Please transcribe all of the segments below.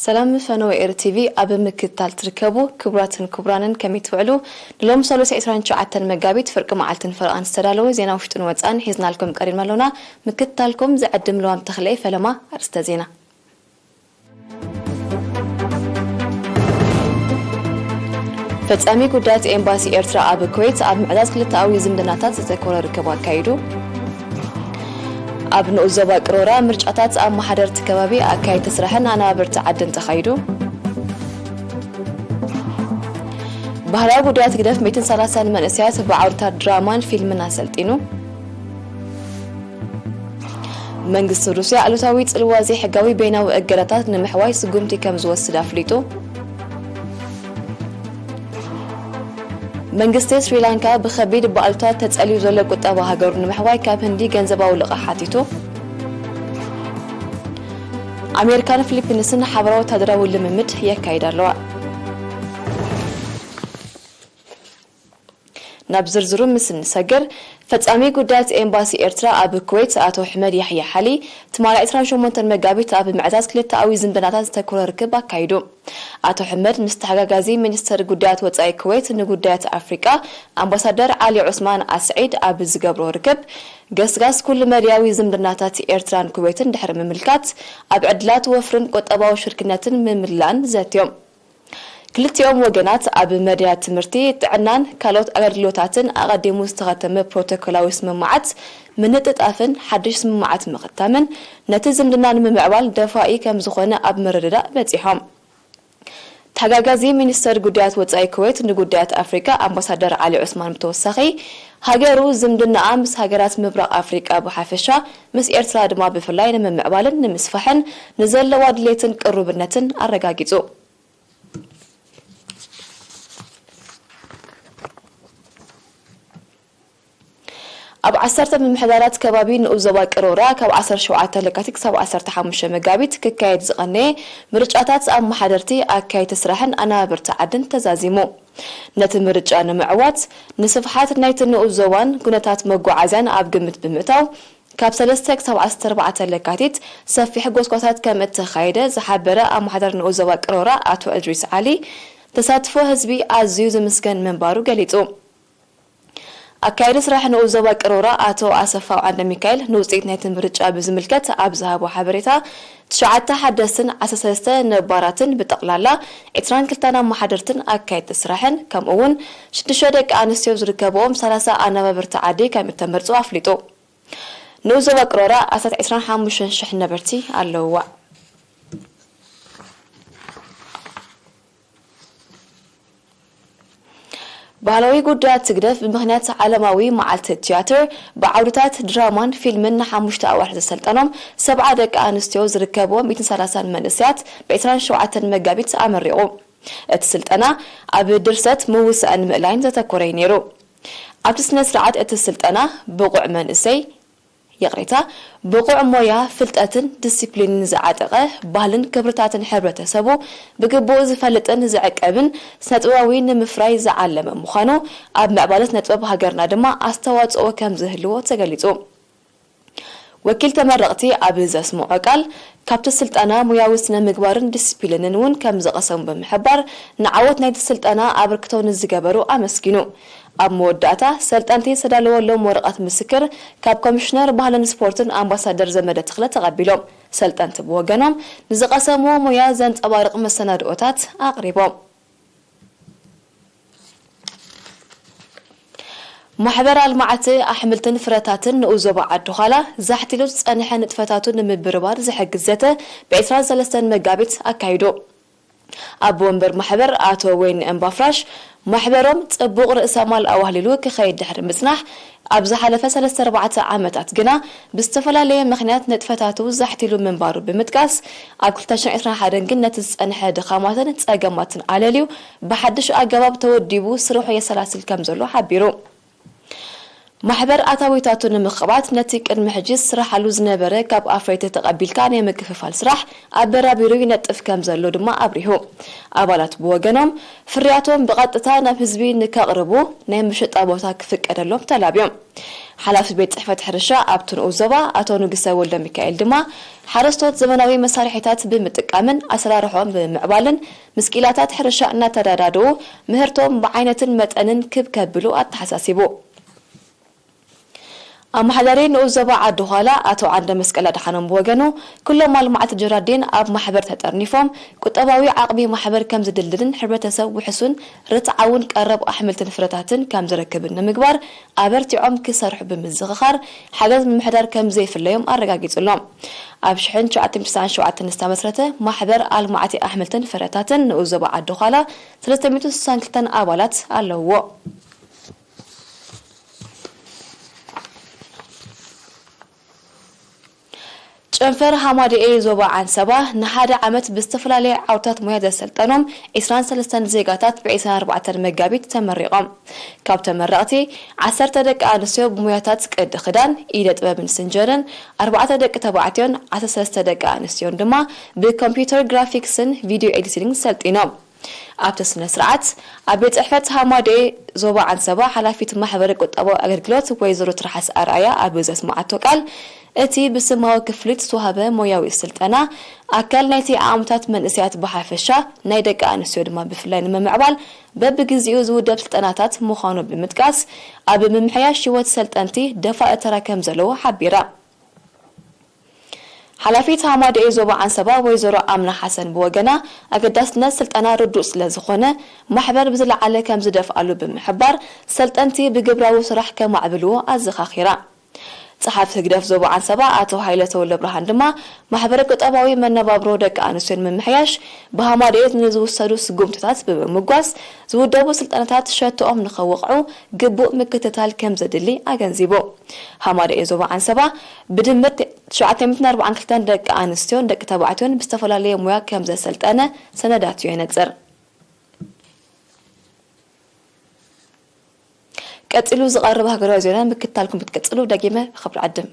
ሰላም ፈነወ ኤር ቲቪ ኣብ ምክትታል ትርከቡ ክቡራትን ክቡራንን ከመይ ትውዕሉ? ንሎሚ ሰሉስ ዕስራን ትሽዓተን መጋቢት ፍርቂ መዓልትን ፈረቓን ዝተዳለወ ዜና ውሽጥን ወጻን ሒዝናልኩም ቀሪብና ኣሎና። ምክትታልኩም ዝዕድም ለዋም ተኽለየ ፈለማ። ኣርእስተ ዜና። ፈጻሚ ጉዳያት ኤምባሲ ኤርትራ ኣብ ኩዌት ኣብ ምዕዛዝ ክልተኣዊ ዝምድናታት ዘተኮረ ርክብ ኣካይዱ። ኣብ ንኡስ ዞባ ቅሮራ ምርጫታት ኣመሓደርቲ ከባቢ፣ ኣካየድቲ ስራሕን ኣነባበርቲ ዓድን ተኻይዱ። ባህላዊ ጉዳያት ህግደፍ ሚእትን ሰላሳን መንእሰያት ብዓውድታት ድራማን ፊልምን ኣሰልጢኑ። መንግስቲ ሩስያ ኣሉታዊ ጽልዋ ዘይሕጋዊ በይናዊ እገዳታት ንምሕዋይ ስጉምቲ ከም ዝወስድ ኣፍሊጡ። መንግስቲ ስሪላንካ ብኸቢድ ብኣሉታ ተጸልዩ ዘሎ ቁጠባ ሃገሩ ንምሕዋይ ካብ ህንዲ ገንዘባዊ ልቓሕ ሓቲቱ። ኣሜሪካን ፊሊፒንስን ሓበራዊ ወታደራዊ ልምምድ የካይዳ ኣለዋ። ናብ ዝርዝሩ ምስ እንሰግር፣ ፈጻሚ ጉዳያት ኤምባሲ ኤርትራ ኣብ ኩዌት ኣቶ ሕመድ ያሕያ ሓሊ፣ ትማሊ ዕስራን ሸሞንተን መጋቢት ኣብ ምዕዛዝ ክልተኣዊ ዝምድናታት ዝተኮረ ርክብ ኣካይዱ። ኣቶ ሕመድ ምስ ተሓጋጋዚ ሚኒስተር ጉዳያት ወጻኢ ኩዌት ንጉዳያት ኣፍሪቃ ኣምባሳደር ዓሊ ዑስማን ኣስዒድ ኣብ ዝገብሮ ርክብ፣ ገስጋስ ኩሉ መድያዊ ዝምድናታት ኤርትራን ኩዌትን ድሕሪ ምምልካት፣ ኣብ ዕድላት ወፍርን ቁጠባዊ ሽርክነትን ምምላእን ዘትዮም። ክልቲኦም ወገናት ኣብ መድያ ትምህርቲ፣ ጥዕናን ካልኦት ኣገልግሎታትን ኣቐዲሙ ዝተኸተመ ፕሮቶኮላዊ ስምምዓት ምንጥጣፍን ሓድሽ ስምምዓት ምኽታምን ነቲ ዝምድና ንምምዕባል ደፋኢ ከም ዝኾነ ኣብ ምርድዳእ በጺሖም። ተሓጋጋዚ ሚኒስተር ጉዳያት ወጻኢ ኩዌት ንጉዳያት ኣፍሪቃ ኣምባሳደር ዓሊ ዑስማን ብተወሳኺ፣ ሃገሩ ዝምድናኣ ምስ ሃገራት ምብራቕ ኣፍሪቃ ብሓፈሻ፣ ምስ ኤርትራ ድማ ብፍላይ ንምምዕባልን ንምስፋሕን ንዘለዋ ድሌትን ቅሩብነትን ኣረጋጊጹ። ኣብ ዓሰርተ ምምሕዳራት ከባቢ ንኡስ ዞባ ቅሮራ ካብ ዓሰርተ ሸውዓተ ለካቲት ክሳብ ዓሰርተ ሓሙሽተ መጋቢት ክካየድ ዝቐነየ ምርጫታት ኣመሓደርቲ፣ ኣካየድቲ ስራሕን ኣነባበርቲ ዓድን ተዛዚሙ። ነቲ ምርጫ ንምዕዋት፣ ንስፍሓት ናይቲ ንኡስ ዞባን ኩነታት መጓዓዝያን ኣብ ግምት ብምእታው፣ ካብ ሰለስተ ክሳብ ዓሰርተ ኣርባዕተ ለካቲት ሰፊሕ ጎስጓሳት ከም እተኻየደ ዝሓበረ ኣመሓዳሪ ንኡስ ዞባ ቅሮራ ኣቶ እድሪስ ዓሊ፣ ተሳትፎ ህዝቢ ኣዝዩ ዝምስገን ምንባሩ ገሊጹ። ኣካያዲ ስራሕ ንኡስ ዞባ ቅሮራ ኣቶ ኣሰፋው ዓንደ ሚካኤል ንውጽኢት ናይቲ ምርጫ ብዝምልከት ኣብ ዝሃቦ ሓበሬታ፣ ትሽዓተ ሓደስትን ዓሰርተ ሰለስተ ነባራትን ብጠቕላላ ዕስራን ክልተን ኣመሓደርትን ኣካየድቲ ስራሕን ከምኡ እውን ሽዱሽተ ደቂ ኣንስትዮ ዝርከብኦም ሰላሳ ኣነባበርቲ ዓዲ ከም እተመርጹ ኣፍሊጡ። ንኡስ ዞባ ቅሮራ ኣስታት ዕስራን ሓሙሽተን ሽሕ ነበርቲ ኣለውዋ። ባህላዊ ጉዳያት ህግደፍ ብምኽንያት ዓለማዊ መዓልቲ ትያትር ብዓውድታት ድራማን ፊልምን ንሓሙሽተ ኣዋርሕ ዘሰልጠኖም ሰብዓ ደቂ ኣንስትዮ ዝርከብዎም ሚእትን ሰላሳን መንእሰያት ብ ዕስራን ሸውዓተን መጋቢት ኣመሪቑ። እቲ ስልጠና ኣብ ድርሰት ምውሳእን ምእላይን ዘተኮረ እዩ ነይሩ። ኣብቲ ስነ ስርዓት እቲ ስልጠና ብቑዕ መንእሰይ ይቕሬታ፣ ብቑዕ ሞያ፣ ፍልጠትን ዲሲፕሊንን ዝዓጠቐ፣ ባህልን ክብርታትን ሕብረተሰቡ ብግቡእ ዝፈልጥን ዝዕቀብን ስነጥበባዊ ንምፍራይ ዝዓለመ ምዃኑ፣ ኣብ ምዕባለ ስነጥበብ ሃገርና ድማ ኣስተዋጽኦ ከም ዝህልዎ ተገሊጹ። ወኪል ተመረቕቲ ኣብ ዘስምዖ ቃል፣ ካብቲ ስልጠና ሞያዊ ስነ ምግባርን ዲሲፕሊንን እውን ከም ዝቐሰሙ ብምሕባር፣ ንዓወት ናይቲ ስልጠና ኣበርክቶ ንዝገበሩ ኣመስጊኑ። ኣብ መወዳእታ፣ ሰልጠንቲ ዝተዳለወሎም ወረቐት ምስክር ካብ ኮሚሽነር ባህልን ስፖርትን ኣምባሳደር ዘመደ ተኽለ ተቐቢሎም። ሰልጠንቲ ብወገኖም፣ ንዝቐሰምዎ ሞያ ዘንጸባርቕ መሰናድኦታት ኣቕሪቦም። ማሕበር ኣልማዕቲ ኣሕምልትን ፍረታትን ንኡስ ዞባ ዓዲ ዃላ ዛሕቲሉ ዝጸንሐ ንጥፈታቱ ንምብርባር ዝሕግዝ ዘተ ብ ዕስራን ሰለስተን መጋቢት ኣካይዱ። ኣቦ ወንበር ማሕበር ኣቶ ወይኒ እምባፍራሽ፣ ማሕበሮም ጽቡቕ ርእሰ ማል ኣዋህሊሉ ክኸይድ ድሕሪ ምጽናሕ፣ ኣብ ዝሓለፈ ሰለስተ ኣርባዕተ ዓመታት ግና ብዝተፈላለየ ምኽንያት ንጥፈታቱ ዛሕቲሉ ምንባሩ ብምጥቃስ፣ ኣብ ክልተ ሽሕን ዕስራን ሓደን ግን ነቲ ዝጸንሐ ድኻማትን ጸገማትን ኣለልዩ ብሓድሽ ኣገባብ ተወዲቡ ስርሑ የሰላስል ከም ዘሎ ሓቢሩ። ማሕበር ኣታዊታቱ ንምኽባት ነቲ ቅድሚ ሕጂ ዝስራሓሉ ዝነበረ ካብ ኣፍረይቲ ተቐቢልካ ናይ ምክፍፋል ስራሕ ኣበራቢሩ ይነጥፍ ከም ዘሎ ድማ ኣብሪሁ። ኣባላት ብወገኖም ፍርያቶም ብቐጥታ ናብ ህዝቢ ንከቕርቡ ናይ መሸጣ ቦታ ክፍቀደሎም ተላብዮም። ሓላፊ ቤት ጽሕፈት ሕርሻ ኣብቲ ንኡስ ዞባ ኣቶ ንጉሰ ወልደ ሚካኤል ድማ ሓረስቶት ዘመናዊ መሳርሒታት ብምጥቃምን ኣሰራርሖም ብምምዕባልን ምስ ክኢላታት ሕርሻ እናተረዳድኡ ምህርቶም ብዓይነትን መጠንን ክብ ከብሉ ኣተሓሳሲቡ። ኣመሓዳሪ ንኡስ ዞባ ዓዲ ዃላ ኣቶ ዓንደ መስቀል ኣድሓኖም ብወገኑ፣ ኩሎም ኣልማዕቲ ጀራዲን ኣብ ማሕበር ተጠርኒፎም ቁጠባዊ ዓቕሚ ማሕበር ከም ዝድልድልን ሕብረተሰብ ውሕሱን ርትዓውን ቀረብ ኣሕምልትን ፍረታትን ከም ዝረክብን ንምግባር ኣበርቲዖም ክሰርሑ ብምዝኽኻር፣ ሓገዝ ምምሕዳር ከም ዘይፍለዮም ኣረጋጊጹሎም። ኣብ ሽሕን ትሽዓተ ሚእትን ትስዓን ሸውዓተን ዝተመስረተ ማሕበር ኣልማዕቲ ኣሕምልትን ፍረታትን ንኡስ ዞባ ዓዲ ዃላ ሰለስተ ሚእትን ስሳን ክልተን ኣባላት ኣለውዎ። ጨንፈር ሃማደኤ ዞባ ዓንሰባ ንሓደ ዓመት ብዝተፈላለየ ዓውድታት ሞያ ዘሰልጠኖም ዒስራን ሰለስተን ዜጋታት ብ ዒስራን ኣርባዕተን መጋቢት ተመሪቖም። ካብ ተመረቕቲ ዓሰርተ ደቂ ኣንስትዮ ብሞያታት ቅዲ ክዳን፣ ኢደ ጥበብን ስንጀርን፣ ኣርባዕተ ደቂ ተባዕትዮን ዓሰርተ ሰለስተ ደቂ ኣንስትዮን ድማ ብኮምፒውተር ግራፊክስን ቪድዮ ኤዲቲንግ ሰልጢኖም። ኣብቲ ስነ ስርዓት ኣብ ቤት ጽሕፈት ሃማደኤ ዞባ ዓንሰባ ሓላፊት ማሕበረ ቁጠባዊ ኣገልግሎት ወይዘሮ ትርሓስ ኣርኣያ ኣብ ዘስምዓቶ ቃል፣ እቲ ብስማዊ ክፍሊት ዝተዋህበ ሞያዊ ስልጠና ኣካል ናይቲ ዓቕምታት መንእሰያት ብሓፈሻ ናይ ደቂ ኣንስትዮ ድማ ብፍላይ ንምምዕባል በብግዜኡ ዝውደብ ስልጠናታት ምዃኑ ብምጥቃስ፣ ኣብ ምምሕያሽ ህይወት ሰልጠንቲ ደፋኢ ተራ ከም ዘለዎ ሓቢራ። ሓላፊት ሃማደኤ ዞባ ዓንሰባ ወይዘሮ ኣምና ሓሰን ብወገና፣ ኣገዳስነት ስልጠና ርዱእ ስለ ዝኾነ፣ ማሕበር ብዝለዓለ ከም ዝደፍኣሉ ብምሕባር፣ ሰልጠንቲ ብግብራዊ ስራሕ ከማዕብልዎ ኣዘኻኺራ። ጸሓፊ ህግደፍ ዞባ ዓንሰባ ኣቶ ሃይለ ተወልደ ብርሃን ድማ፣ ማሕበረ ቁጠባዊ መነባብሮ ደቂ ኣንስትዮ ንምምሕያሽ ብሃማደኤ ንዝውሰዱ ስጉምትታት ብምምጓስ፣ ዝውደቡ ስልጠናታት ሸቶኦም ንኸወቕዑ ግቡእ ምክትታል ከም ዘድሊ ኣገንዚቡ። ሃማደኤ ዞባ ዓንሰባ ብድምር ትሽዓተ ሚእትን ኣርባዓን ክልተን ደቂ ኣንስትዮን ደቂ ተባዕትዮን ብዝተፈላለየ ሞያ ከም ዘሰልጠነ ሰነዳቱ የነጽር። ቀጺሉ ዝቐርብ ሃገራዊ ዜና ምክትታልኩም ክትቅጽሉ ደጊመ ክብሪ ዓድም።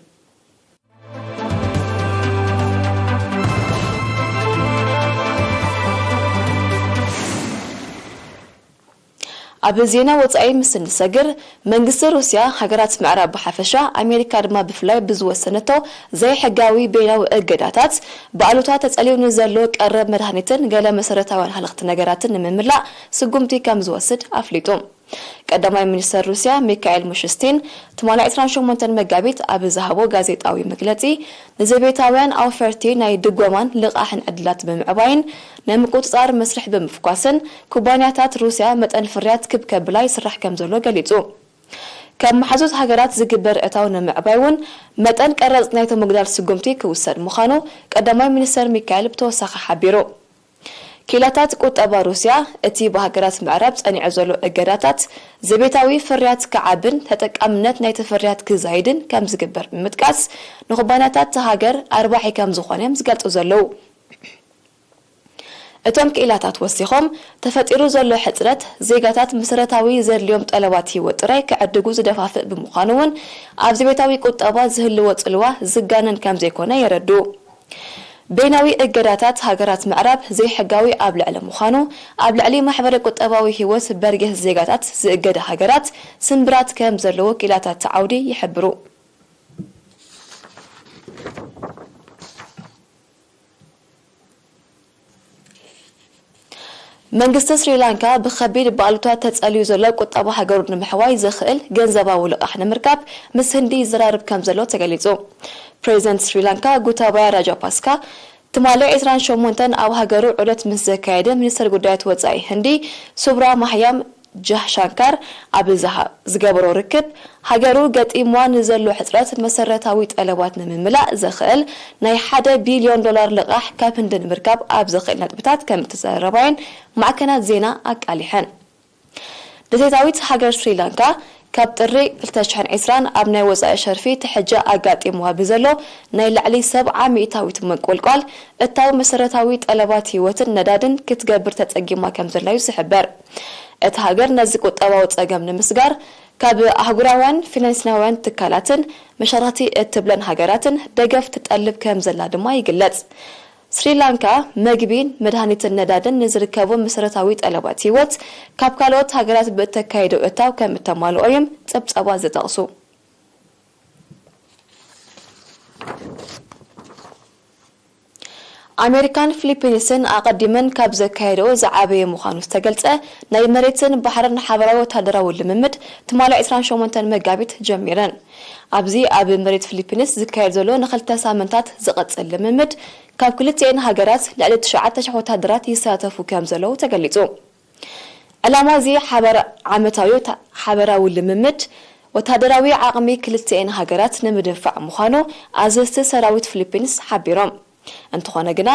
ኣብ ዜና ወጻኢ ምስ እንሰግር፣ መንግስቲ ሩስያ፣ ሃገራት ምዕራብ ብሓፈሻ፣ ኣሜሪካ ድማ ብፍላይ ብዝወሰነቶ ዘይሕጋዊ በይናዊ እገዳታት፣ ብኣሉታ ተጸልዩ ንዘሎ ቀረብ መድሃኒትን ገለ መሰረታውያን ሃለኽቲ ነገራትን ንምምላእ ስጉምቲ ከም ዝወስድ ኣፍሊጡ። ቀዳማይ ሚኒስተር ሩስያ ሚካኤል ሙሽስቲን ትማሊ ዕስራን ሸሞንተን መጋቢት ኣብ ዝሃቦ ጋዜጣዊ መግለጺ፣ ንዘቤታውያን ኣውፈርቲ ናይ ድጎማን ልቓሕን ዕድላት ብምዕባይን ናይ ምቁጽጻር መስርሕ ብምፍኳስን ኩባንያታት ሩስያ መጠን ፍርያት ክብ ከብላ ይስራሕ ከም ዘሎ ገሊጹ። ካብ መሓዙት ሃገራት ዝግበር እታው ንምዕባይ እውን መጠን ቀረጽ ናይ ተመጉዳል ስጉምቲ ክውሰድ ምዃኑ ቀዳማይ ሚኒስተር ሚካኤል ብተወሳኺ ሓቢሩ። ክኢላታት ቁጠባ ሩስያ፣ እቲ ብሃገራት ምዕራብ ጸኒዑ ዘሎ እገዳታት፣ ዘቤታዊ ፍርያት ክዓብን ተጠቃምነት ናይቲ ፍርያት ክዛይድን ከም ዝግበር ብምጥቃስ፣ ንኩባንያታት እታ ሃገር ኣርባሒ ከም ዝኾነ እዮም ዝገልጹ ዘለዉ። እቶም ክኢላታት ወሲኾም፣ ተፈጢሩ ዘሎ ሕጽረት፣ ዜጋታት መሰረታዊ ዘድልዮም ጠለባት ህይወት ጥራይ ክዕድጉ ዝደፋፍእ ብምዃኑ እውን፣ ኣብ ዘቤታዊ ቁጠባ ዝህልዎ ጽልዋ ዝጋነን ከም ዘይኮነ የረድኡ። በይናዊ እገዳታት ሃገራት ምዕራብ ዘይሕጋዊ ኣብ ልዕሊ ምዃኑ፣ ኣብ ልዕሊ ማሕበረ ቁጠባዊ ህይወት በርጌስ ዜጋታት ዝእገዳ ሃገራት ስምብራት ከም ዘለዎ ክኢላታት እቲ ዓውዲ ይሕብሩ። መንግስቲ ስሪላንካ ብኸቢድ ብኣሉታ ተጸልዩ ዘሎ ቁጠባ ሃገሩ ንምሕዋይ ዘኽእል ገንዘባዊ ልቓሕ ንምርካብ ምስ ህንዲ ይዘራረብ ከም ዘሎ ተገሊጹ። ፕሬዚደንት ስሪላንካ ጉታባያ ራጃፓስካ ትማሊ ዕስራን ሸሞንተን ኣብ ሃገሩ ዑደት ምስ ዘካየደ ሚኒስተር ጉዳያት ወጻኢ ህንዲ ሱብራ ማህያም ጃህሻንካር ኣብ ዝሃ-፣ ዝገበሮ ርክብ፣ ሃገሩ ገጢምዋ ንዘሎ ሕጽረት መሰረታዊ ጠለባት ንምምላእ ዘኽእል ናይ ሓደ ቢልዮን ዶላር ልቓሕ ካብ ህንዲ ንምርካብ ኣብ ዘኽእል ነጥብታት ከም እተዘራረባየን ማዕከናት ዜና ኣቃሊሐን። ደሴታዊት ሃገር ስሪላንካ ካብ ጥሪ ክልተ ሽሕን ዕስራን ኣብ ናይ ወጻኢ ሸርፊ ትሕጃ ኣጋጢምዋ ብዘሎ ናይ ልዕሊ ሰብዓ ሚእታዊት ምንቁልቋል እታው መሰረታዊ ጠለባት ህይወትን ነዳድን ክትገብር ተጸጊማ ከም ዘላ እዩ ዝሕበር። እታ ሃገር ነዚ ቁጠባዊ ጸገም ንምስጋር ካብ ኣህጉራውያን ፊናንሳውያን ትካላትን መሻርኽቲ እትብለን ሃገራትን ደገፍ ትጠልብ ከም ዘላ ድማ ይግለጽ። ስሪላንካ መግቢን መድሃኒትን ነዳድን ንዝርከቡ መሰረታዊ ጠለባት ህይወት ካብ ካልኦት ሃገራት ብእተካየዶ እታው ከም እተማልኦ እዮም ጸብጻባት ዝጠቕሱ። ኣሜሪካን ፊሊፒንስን ኣቐዲመን ካብ ዘካየደኦ ዝዓበየ ምዃኑ ዝተገልጸ ናይ መሬትን ባሕርን ሓበራዊ ወታደራዊ ልምምድ ትማሊ ዕስራን ሸሞንተን መጋቢት ጀሚረን። ኣብዚ ኣብ መሬት ፊሊፒንስ ዝካየድ ዘሎ ንኽልተ ሳምንታት ዝቐጽል ልምምድ ካብ ክልቲኤን ሃገራት ልዕሊ ትሽዓተ ሽሕ ወታደራት ይሳተፉ ከም ዘለዉ ተገሊጹ። ዕላማ እዚ ሓበር ዓመታዊ ወታ- ሓበራዊ ልምምድ ወታደራዊ ዓቕሚ ክልቲኤን ሃገራት ንምድንፋዕ ምዃኑ ኣዘዝቲ ሰራዊት ፊሊፒንስ ሓቢሮም። እንተኾነ ግና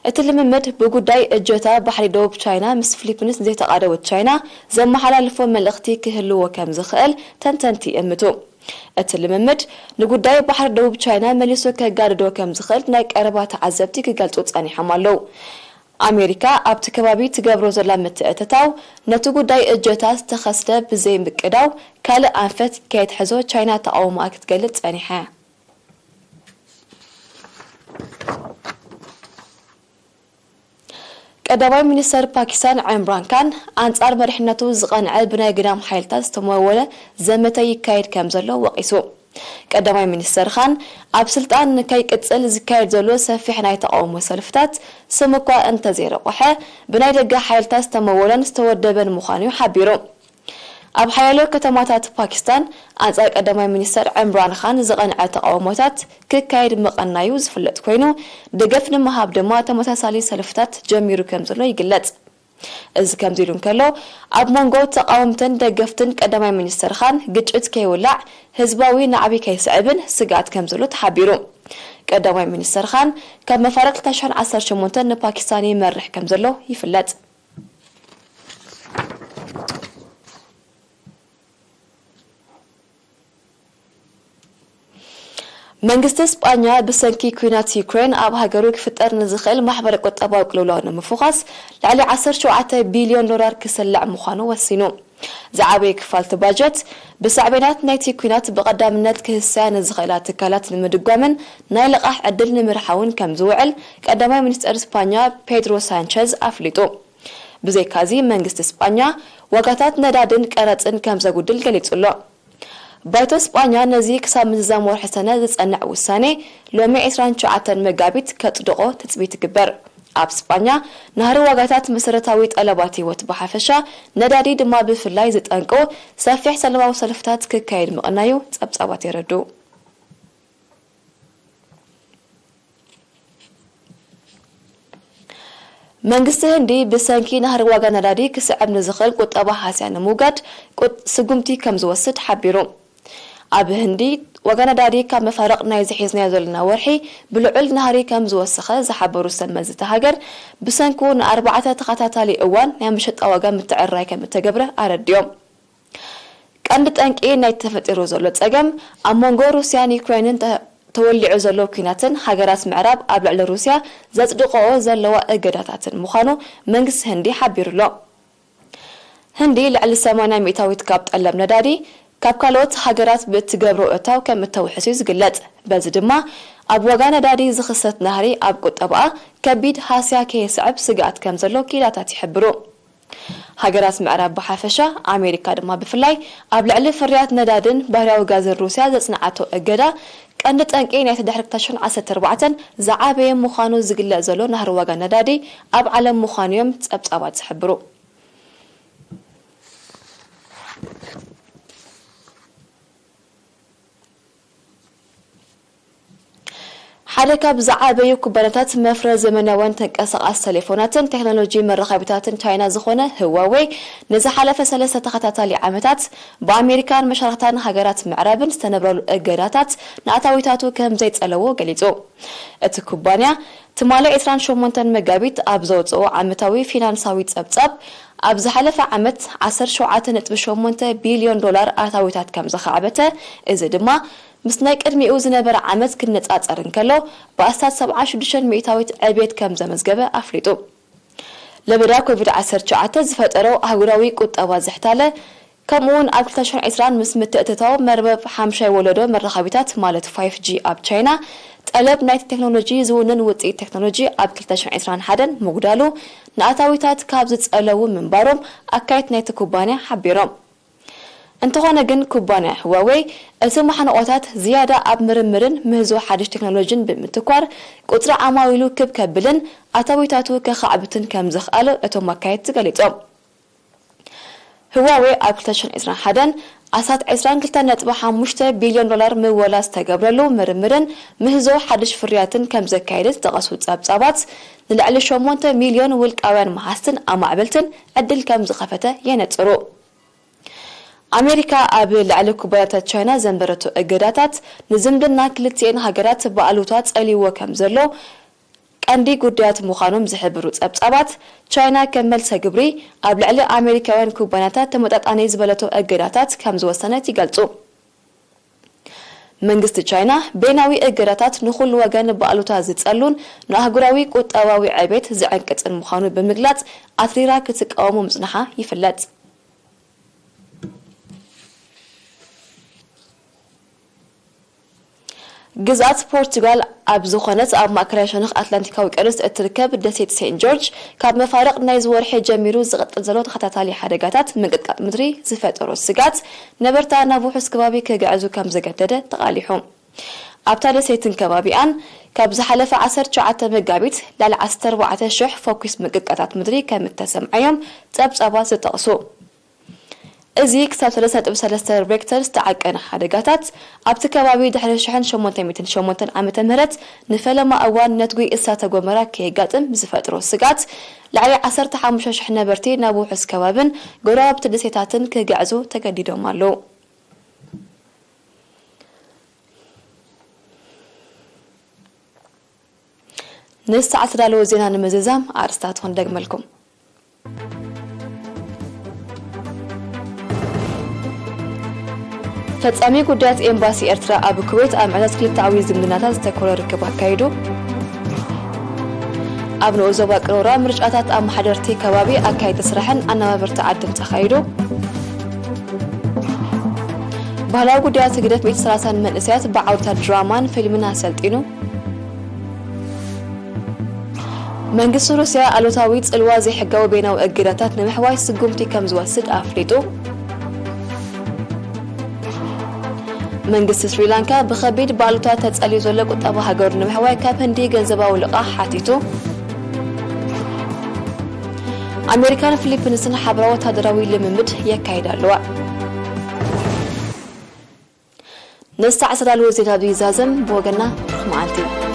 እቲ ልምምድ ብጉዳይ እጀታ ባሕሪ ደቡብ ቻይና ምስ ፊሊፒንስ ንዘይተቓደወት ቻይና ዘመሓላልፎ መልእኽቲ ክህልዎ ከም ዝኽእል ተንተንቲ ይእምቱ። እቲ ልምምድ ንጉዳይ ባሕሪ ደቡብ ቻይና መሊሱ ከጋድዶ ከም ዝኽእል ናይ ቀረባ ተዓዘብቲ ክገልጹ ጸኒሖም ኣለዉ። ኣሜሪካ ኣብቲ ከባቢ ትገብሮ ዘላ ምትእትታው ነቲ ጉዳይ እጀታ ዝተኸስተ ብዘይምቅዳው ካልእ ኣንፈት ከየትሕዞ ቻይና ተቓውሞኣ ክትገልጽ ጸኒሓ። ቀዳማይ ሚኒስተር ፓኪስታን ዕምራን ካን ኣንጻር መሪሕነቱ ዝቐንዐ ብናይ ግዳም ሓይልታት ዝተመወለ ዘመተ ይካየድ ከም ዘሎ ወቒሱ። ቀዳማይ ሚኒስተር ካን ኣብ ስልጣን ንከይቅጽል ዝካየድ ዘሎ ሰፊሕ ናይ ተቓውሞ ሰልፍታት ስም እኳ እንተዘይረቑሐ ብናይ ደገ ሓይልታት ዝተመወለን ዝተወደበን ምዃኑ እዩ ሓቢሩ። ኣብ ሓያሎ ከተማታት ፓኪስታን ኣንጻር ቀዳማይ ሚኒስተር ዕምራን ካን ዝቐንዐ ተቓውሞታት ክካየድ ምቐናዩ ዝፍለጥ ኮይኑ፣ ደገፍ ንምሃብ ድማ ተመሳሳሊ ሰልፍታት ጀሚሩ ከም ዘሎ ይግለጽ። እዚ ከምዚ ኢሉ እንከሎ፣ ኣብ መንጎ ተቓወምትን ደገፍትን ቀዳማይ ሚኒስተር ካን ግጭት ከይውላዕ ህዝባዊ ናዕቢ ከይስዕብን ስግኣት ከም ዘሎ ተሓቢሩ። ቀዳማይ ሚኒስተር ካን ካብ መፋርቕ ክልተ ሽሕን ዓሰርተ ሸሞንተን ንፓኪስታን ይመርሕ ከም ዘሎ ይፍለጥ። መንግስቲ ስጳኛ ብሰንኪ ኲናት ዩክሬን ኣብ ሃገሩ ክፍጠር ንዝኽእል ማሕበረ ቁጠባዊ ቅልውላው ንምፍዃስ ልዕሊ ዓሰርተ ሸውዓተ ቢልዮን ዶላር ክስልዕ ምዃኑ ወሲኑ። ዝዓበየ ክፋልቲ ባጀት ብሳዕቤናት ናይቲ ኲናት ብቐዳምነት ክህሰያ ንዝኽእላ ትካላት ንምድጓምን ናይ ልቓሕ ዕድል ንምርሓውን ከም ዝውዕል ቀዳማይ ሚኒስተር ስጳኛ ፔድሮ ሳንቸዝ ኣፍሊጡ። ብዘይካዚ መንግስቲ ስጳኛ ዋጋታት ነዳድን ቀረጽን ከም ዘጉድል ገሊጹ ኣሎ። ባይቶ ስጳኛ ነዚ ክሳብ ምዝዛም ወርሒ ሰነ ዝጸንዕ ውሳኔ ሎሚ ዕስራን ትሽዓተን መጋቢት ከጽድቖ ትጽቢት ይግበር። ኣብ ስጳኛ ናህሪ ዋጋታት መሰረታዊ ጠለባት ህይወት ብሓፈሻ ነዳዲ ድማ ብፍላይ ዝጠንቁ ሰፊሕ ሰላማዊ ሰልፍታት ክካየድ ምቕናዩ ጸብጻባት የረድኡ። መንግስቲ ህንዲ ብሰንኪ ናህሪ ዋጋ ነዳዲ ክስዕብ ንዝኽእል ቁጠባ ሃስያ ንምውጋድ ቁጥ- ስጉምቲ ከም ዝወስድ ሓቢሩ። ኣብ ህንዲ ዋጋ ነዳዲ ካብ መፋርቕ ናይ ዝሒዝናዮ ዘለና ወርሒ ብልዑል ናህሪ ከም ዝወሰኸ ዝሓበሩ ሰብ መዚ እታ ሃገር፣ ብሰንኩ ንኣርባዕተ ተኸታታሊ እዋን ናይ መሸጣ ዋጋ ምትዕርራይ ከም እተገብረ ኣረዲኦም። ቀንዲ ጠንቂ ናይ ተፈጢሩ ዘሎ ጸገም ኣብ መንጎ ሩስያን ዩክሬንን ተ- ተወሊዑ ዘሎ ኲናትን ሃገራት ምዕራብ ኣብ ልዕሊ ሩስያ ዘጽድቆኦ ዘለዋ እገዳታትን ምዃኑ መንግስቲ ህንዲ ሓቢሩ ኣሎ። ህንዲ ልዕሊ ሰማንያ ሚእታዊት ካብ ጠለብ ነዳዲ ካብ ካልኦት ሃገራት ብእትገብሮ እታው ከም እተውሕስ እዩ ዝግለጽ። በዚ ድማ ኣብ ዋጋ ነዳዲ ዝኽሰት ናህሪ ኣብ ቁጠባኣ ከቢድ ሃስያ ከየስዕብ ስግኣት ከም ዘሎ ኪላታት ይሕብሩ። ሃገራት ምዕራብ ብሓፈሻ ኣሜሪካ ድማ ብፍላይ ኣብ ልዕሊ ፍርያት ነዳድን ባህርያዊ ጋዝን ሩስያ ዘጽንዓቶ እገዳ ቀንዲ ጠንቂ ናይቲ ድሕሪ ክልተ ሽሕን ዓሰርተ ኣርባዕተን ዝዓበየ ምዃኑ ዝግለጽ ዘሎ ናህሪ ዋጋ ነዳዲ ኣብ ዓለም ምዃኑ እዮም ጸብጻባት ዝሕብሩ። ሓደ ካብ ዝዓበዩ ኩባንያታት መፍረ ዘመናውያን ተንቀሳቓሲ ቴሌፎናትን ቴክኖሎጂ መራኸቢታትን ቻይና ዝኾነ ህዋዌይ ንዝሓለፈ ሰለስተ ተኸታታሊ ዓመታት ብኣሜሪካን መሻርኽታን ሃገራት ምዕራብን ዝተነብረሉ እገዳታት ንኣታዊታቱ ከም ዘይጸለዎ ገሊጹ። እቲ ኩባንያ ትማሊ ዕስራን ሸሞንተን መጋቢት ኣብ ዘውጽኦ ዓመታዊ ፊናንሳዊ ጸብጻብ ኣብ ዝሓለፈ ዓመት ዓሰርተ ሸውዓተ ነጥቢ ሸሞንተ ቢልዮን ዶላር ኣታዊታት ከም ዘኻዕበተ፣ እዚ ድማ ምስ ናይ ቅድሚኡ ዝነበረ ዓመት ክነጻጸር እንከሎ ብኣስታት ሰብዓ ሽዱሽተ ሚእታዊት ዕብየት ከም ዘመዝገበ ኣፍሊጡ። ለበዳ ኮቪድ ዓሰርተ ትሽዓተ ዝፈጠሮ ኣህጉራዊ ቁጠባ ዝሕታለ ከምኡውን ኣብ ክልተ ሽሕን ዕስራን ምስ ምትእትታው መርበብ ሓምሻይ ወለዶ መራኸቢታት ማለት ፋይፍ ጂ ኣብ ቻይና ጠለብ ናይቲ ቴክኖሎጂ ዝውንን ውፅኢት ቴክኖሎጂ ኣብ ክልተ ሽሕን ዕስራን ሓደን ምጉዳሉ ንኣታዊታት ካብ ዝፀለዉ ምንባሮም ኣካየት ናይቲ ኩባንያ ሓቢሮም። እንተኾነ ግን ኩባንያ ህዋዌ እቲ ማሕንቆታት ዝያዳ ኣብ ምርምርን ምህዞ ሓድሽ ቴክኖሎጂን ብምትኳር ቁፅሪ ዓማዊሉ ክብ ከብልን ኣታዊታቱ ከኻዕብትን ከም ዘኽኣሎ እቶም ኣካየድቲ ገሊጾም። ህዋዌ ኣብ ክልተ ሽሕን ዕስራን ሓደን ኣስታት ዕስራን ክልተን ነጥቢ ሓሙሽተ ቢልዮን ዶላር ምወላ ዝተገብረሉ ምርምርን ምህዞ ሓድሽ ፍርያትን ከም ዘካየደ ዝጠቐሱ ጸብጻባት ንልዕሊ ሸሞንተ ሚልዮን ውልቃውያን መሓዝትን ኣማዕበልትን ዕድል ከም ዝኸፈተ የነጽሩ። ኣሜሪካ ኣብ ልዕሊ ኩባንያታት ቻይና ዘንበረቶ እገዳታት ንዝምድና ክልቲኤን ሃገራት ብኣሉታ ጸልይዎ ከም ዘሎ ቀንዲ ጉዳያት ምዃኖም ዝሕብሩ ጸብጻባት፣ ቻይና ከም መልሰ ግብሪ ኣብ ልዕሊ ኣሜሪካውያን ኩባንያታት ተመጣጣኒ ዝበለቶ እገዳታት ከም ዝወሰነት ይገልጹ። መንግስቲ ቻይና በይናዊ እገዳታት ንኹሉ ወገን ብኣሉታ ዝጸሉን ንኣህጉራዊ ቁጠባዊ ዕቤት ዝዕንቅጽን ምዃኑ ብምግላጽ ኣትሪራ ክትቃወሞ ምጽንሓ ይፍለጥ። ግዝኣት ፖርቱጋል ኣብ ዝኾነት ኣብ ማእከላይ ሸነኽ ኣትላንቲካዊ ውቅያኖስ እትርከብ ደሴት ሴንት ጆርጅ ካብ መፋርቕ ናይዚ ወርሒ ጀሚሩ ዝቕጽል ዘሎ ተኸታታሊ ሓደጋታት ምንቅጥቃጥ ምድሪ ዝፈጠሮ ስጋት ነበርታ ናብ ውሑስ ከባቢ ክግዕዙ ከም ዘገደደ ተቓሊሑ። ኣብታ ደሴትን ከባቢኣን ካብ ዝሓለፈ ዓሰርተ ትሽዓተ መጋቢት ልዕሊ ዓሰርተ ኣርባዕተ ሽሕ ፈኲስ ምንቅጥቃጣት ምድሪ ከም እተሰምዐዮም ጸብጻባት ዝጠቕሱ። እዚ ክሳብ ሰለስተ ነጥቢ ሰለስተ ሬክተር ዝተዓቀነ ሓደጋታት ኣብቲ ከባቢ ድሕሪ ሽሕን ሸሞንተ ሚእትን ሸሞንተን ዓመተ ምህረት ንፈለማ እዋን ነትጒ እሳተ ጎመራ ከየጋጥም ዝፈጥሮ ስጋት ልዕሊ ዓሰርተ ሓሙሽተ ሽሕ ነበርቲ ናብ ውሑስ ከባብን ጎረባብቲ ደሴታትን ክግዕዙ ተገዲዶም ኣለዉ። ንሰዓት ዝዳለወ ዜና ንምዝዛም ኣርእስታት ክንደግመልኩም። ፈጻሚ ጉዳያት ኤምባሲ ኤርትራ ኣብ ኩዌት ኣብ ምዕዛዝ ክልተኣዊ ዝምድናታት ዝተኮረ ርክብ ኣካይዱ። ኣብ ንኡስ ዞባ ቅሮራ ምርጫታት ኣመሓደርቲ ከባቢ ኣካየድቲ ስራሕን ኣነባበርቲ ዓድን ተኻይዱ። ባህላዊ ጉዳያት ህግደፍ ሚእቲ ሰላሳን መንእሰያት ብዓውድታት ድራማን ፊልምን ኣሰልጢኑ። መንግስቲ ሩስያ ኣሉታዊ ጽልዋ ዘይሕጋዊ በይናዊ እገዳታት ንምሕዋይ ስጉምቲ ከም ዝወስድ ኣፍሊጡ። መንግስቲ ስሪላንካ ብኸቢድ ብኣሉታ ተጸልዩ ዘሎ ቁጠባ ሃገሩ ንምሕዋይ ካብ ህንዲ ገንዘባዊ ልቓሕ ሓቲቱ። ኣሜሪካን ፊሊፒንስን ሓበራዊ ወታደራዊ ልምምድ የካይዳ ኣለዋ። ንሳዕ ዝዳለወ ዜና ብይዛዘም ብወገና ርሑቕ መዓልቲ።